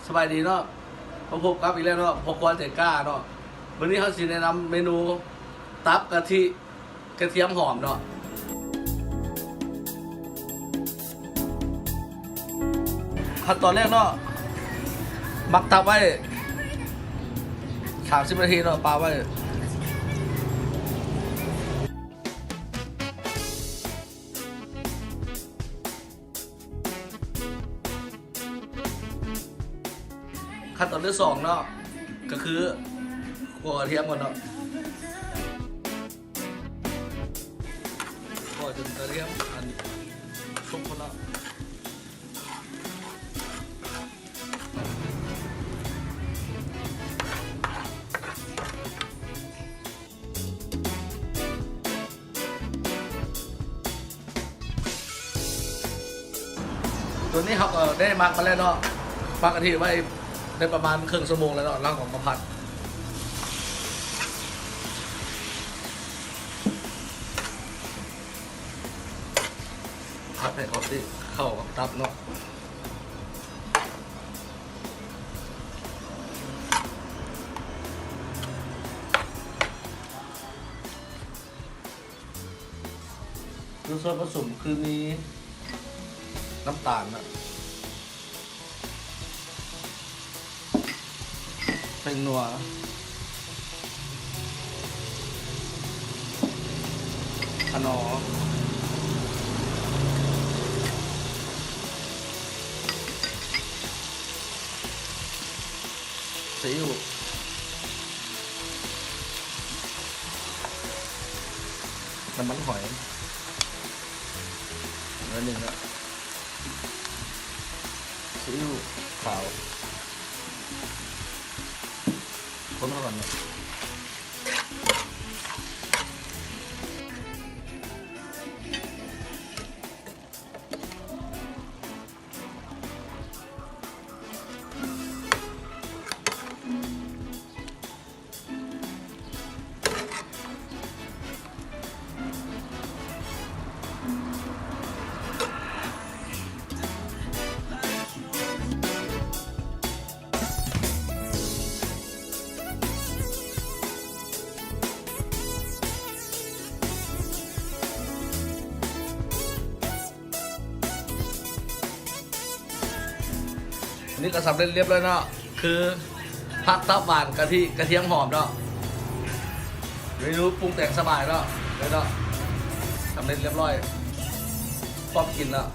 ສະບາຍດີເນາະ ມາພົບກັບອີກແລ້ວເນາະ ພໍ່ຄົວໃຈກ້າເນາະ. ມື້ນີ້ເຮົາຊິແນະນຳເມນູຕັບກະທິກະທຽມຫອມເນາະ. ຂັ້ນຕອນແລກເນາະ ໝັກຕັບໄວ້ສາມສິບນາທີເນາະ ປະໄວ້. ຂັ້ນຕອນທີສອງເນາະ ກະຄືຂົ້ວກະທຽມກ່ອນເນາະ ຂົ້ວຈົນກະທຽມອັນສຸກພຸ້ນເນາະ. ໂຕນີ້ເຮົາກະໄດ້ໝັກມາແລ້ວເນາະ ໝັກກະທິໄວ້ໄດ້ປະມານເຄິ່ງຊົ່ວໂມງແລ້ວເນາະ ແລ້ວເຮົາກະມາຜັດ ຜັດໃຫ້ເຂົ້າຕິ ເຂົ້າກັບຕັບເນາະ. ຄືສ່ວນປະສົມຄືມີນ້ຳຕານນະ ແປ້ງນົວ ຂະໜໍ ຊີອິ້ວ ນ້ຳມັນຫອຍ ໜ້ອຍໜຶ່ງເນາະ ຊີອິ້ວຂາວ ຄົນເຂົ້າກັນເນາະ. ນີ້ກະສຳເລັດລຽບຮ້ອຍເນາະ ຄືຜັກຕັບຫວານກະທິກະທຽມຫອມເນາະ ເມນູປຸງແຕ່ງສະບາຍເນາະ ເນາະ ສຳເລັດລຽບຮ້ອຍ ພ້ອມກິນເນາະ.